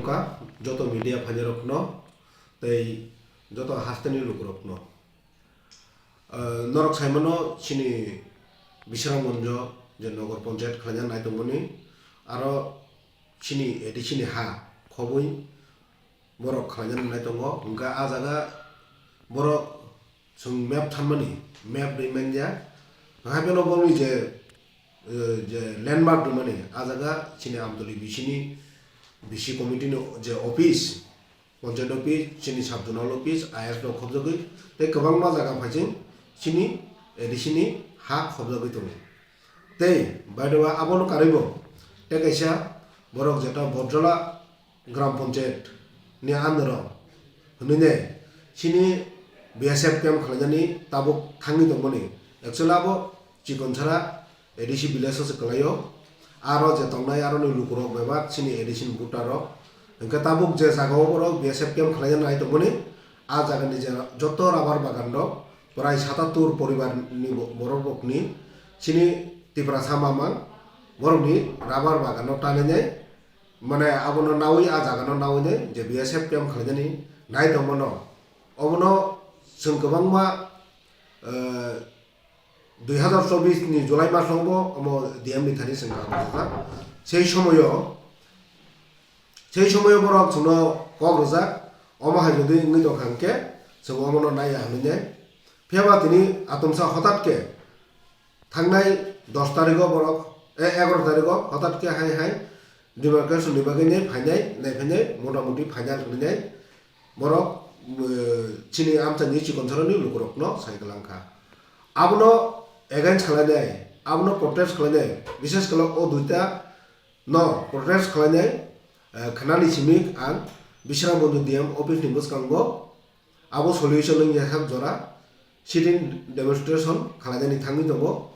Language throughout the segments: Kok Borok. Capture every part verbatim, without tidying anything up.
Ka joto media phainairokno tei joto hasteni lukurokno. Ah, norok saimano chini Bisramganjo je Nogor Panchayat khlaina nai tongmani, aro chini A D C ni ha khobwi borok khlaina nai tongo. Hwnkhe ah jaga borok chwng map thanmani, map rimanya. Haikhe no bongni je, eh, je landmark rwmani, ah jaga chini Amtoli B C ni, B C committee ni je office, Panchayat office, chini sub zonal office, I S no khobjagwi, tei kwbangma jaga phaising chini A D C ni ha khobjagwi tongo. Tei by the way, abono karwibo tei kaisa borok jeta Bojala Gram Panchayat ni under o hwnwi ne chini B S F camp khlainani tabuk thangwi tongmani. Actually abo Chikonsara A D C village o se kwlaio. Aro je tongnai aroni lukurok bebak chini A D C ni voter rok. Hwnkhe tabuk je jaga o borok B S F camp khlaina nai tongmani, a jaga ni je joto rubber bagan rok prai satattur poribar ni bo-, borok rok ni chini Tiprasa mamang borok ni rubber bagan no tanwi nai, mane abono nawi a jaga no nawi nai je B S F camp khlainani nai tongmano. Obono chwng kwbangma, eh, dui hazar chobbish ni July mas o bo omo D M ni thani chwng kok rwjak. Sei somoyo, sei somoyo borok chwngno kok rwjak, omo hai jodi wngwi tongkha hwnkhe chwng omono naiya hwnwi nai. Phiya ba tini atomsa hotat khe thangnai dos tarikh o borok, e, egaroh tarikh o hotat khe hai hai demarcation ni bagwi nai phainai, nai phainai, mota moti final hwnwi nai. Borok, eh, chini amchaini Chikonsarani lukurokno sai kwlangkha. Abono against khlainai, abono protest khlainai, bishes khe o duita no protest khlainai, eh, khnani simi ang Bisramganj D M office ni bwskango abo solution wngya sak jora sit-in demonstration khlainani thangwi tongo.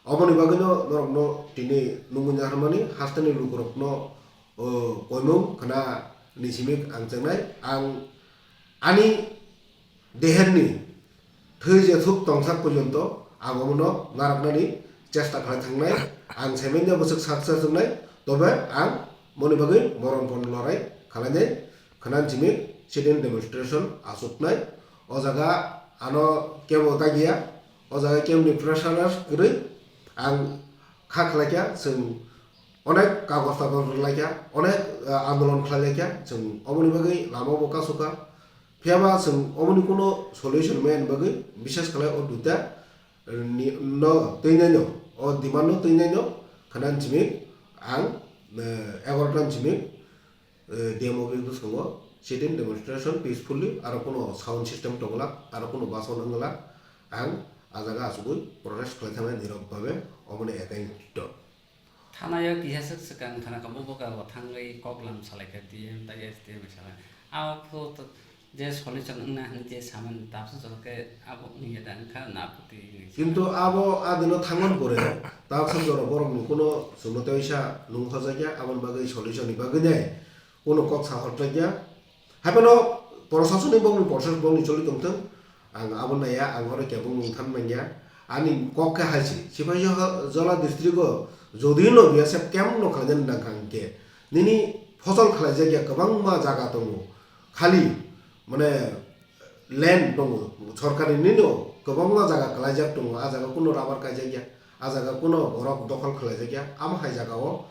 Oboni bagwino norokno tini nungwi naharmani hasteni lukurokno o, koimung khna ni simi ang chengnai. Ang ani deherni thwi jethuk tongsak porjonto ang omono naraknani chesta khlai thangnai. Ang saimanjak bwswk success wngnai, tobe ang moni bagwi moron pon lorai khlainai. Khna ni simi sit-in demonstration achuknai. O jaga ano kebo tagya, o jaga kemni pressure kwrwi ang kha khlaikha, chwng onek kagoj tagoj rwlaikha, onek, ah, andolon khlailaikha, chwng oboni bagwi lama bo kasukha. Phiyaba chwng oboni kuno solution maya ni bagwi, bishes khlai o duita, eh, ni, no twinaino, o demand no twinaino, khna ni simi ang, eh, egaroh ta ni simi, eh, D M office bwskango sit-in demonstration peacefully, aro kuno sound system tongwlak, aro kuno bason wngwlak, ang a jaga achugwi protest khlai thangnai nirok babe, oboni against o. Thanaio kisa swk swkang thana kabo bwkha bo thangwi koklam salaikha D M tei S D M salai. Abo phu to je solution wngna hwnwi je samani tabsa jora khe abo wngya da wngkha na phuti hinwi sa. Kintu abo a dino thangmani pore tabsa jora borokni kuno chwngno tei sa nung khojakya, aboni bagwi solution ni bagwi nai kuno kok sa horjakya. Haiphano proshasoni bongni process bongni choli tongthung, ang abo naiya, ang oro kebo mung than manya. Ani kok khe hai se, Sipaijala district o jodi no B S F camp no khlainani nang kha hwnkhe, nini phosol khlaijakya kwbangma jaga tongo, khali mane land tongo, sorkari nino kwbangma jaga kwlaijak tongo, a jaga kuno rubber kaijakya, a jaga kuno borok dokhol khlaijakya, amo hai jaga o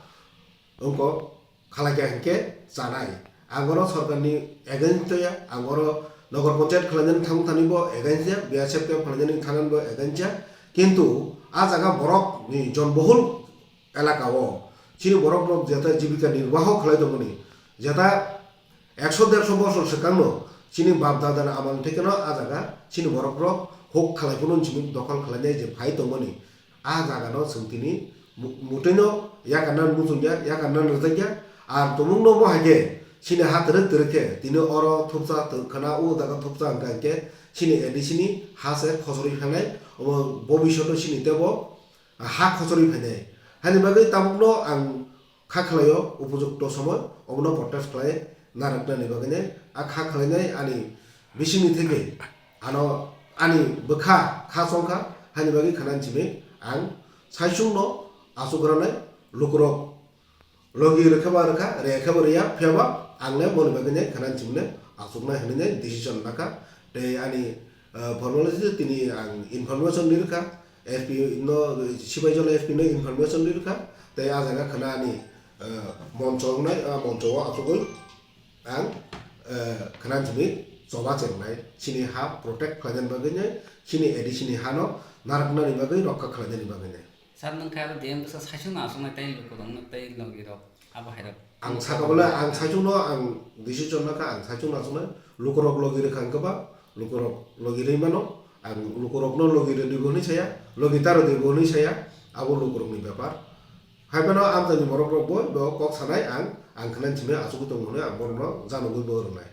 wngkok khalai kha hinkhe chanai. Ang oro sorkarni against ya, ang oro Nagar Panchayat khlainani thang thani bo against ya, B S F camp khlainani thangani bo against ya. Kintu a jaga borok ni jonbohul elaka o chini borok rok jeta jibika nirbaho khlai tongmani, jeta ekso derso bosor swkangno chini bap dada ni amal thekeno a jaga chini borok rok huk khlai phano chini dokhol khlainai je phai tongmani. A jaga no chwng tini mu-, mutwi no yakarna muchungya, yakarna nangjakya. Ar tumung no bo hai khe chini ha twrwk twrwk khe tini oro thupsa twk khna, o jaga thupsa hwnkha hwnkhe chini A D C ni ha se khochorwi phainai, obo bobishoto chini tebo ha khochorwi phainai. Haini bagwi tabuk no ang kha khlaio, upojukto somoy obono protest khlai narwknani bagwino a kha khlainai ani bisingni theke ano ani bwkha kha chongkha, haini bagwi khna hinwi ang saichungno achuk rwnai lukurok Logi rwkha ba rwkha, rwya khe bo rwya, phiya ba ang le moni bagwi nai khwna simi nai achuknai hwnwi nai decision lakha. Tei ani, ah, formality tini ang information ni rwkha, S P no, Sipaijala S P no information ni rwkha, tei ah jaga khwna ani, ah, moncho wngnai, ah, moncho o achugwi ang, ah, khwna simi choba chengnai, chini ha protect khlainani bagwi nai, chini A D C ni ha no narwknani bagwi, rokha khlainani bagwi nai. Sir, nwng khe abo D M bwsa saichung no achuknai tei lukurokno tei logirok abo hairok. Ang saka bole ang saichung no ang decision lakha, ang saichung no achuknai, lukurok logi rwkha hwnkhe ba lukurok logi rwi mano, ang lukurok no logi rwdi bo hwnwi saya, logi ta rwdi bo hwnwi saya, abo lukurok ni bepar. Hai phano amchaini borok rok bo, bo kok sanai ang, ang khwna simi achugwi tongo hwnwi ang borok no janogwi bo rwnai.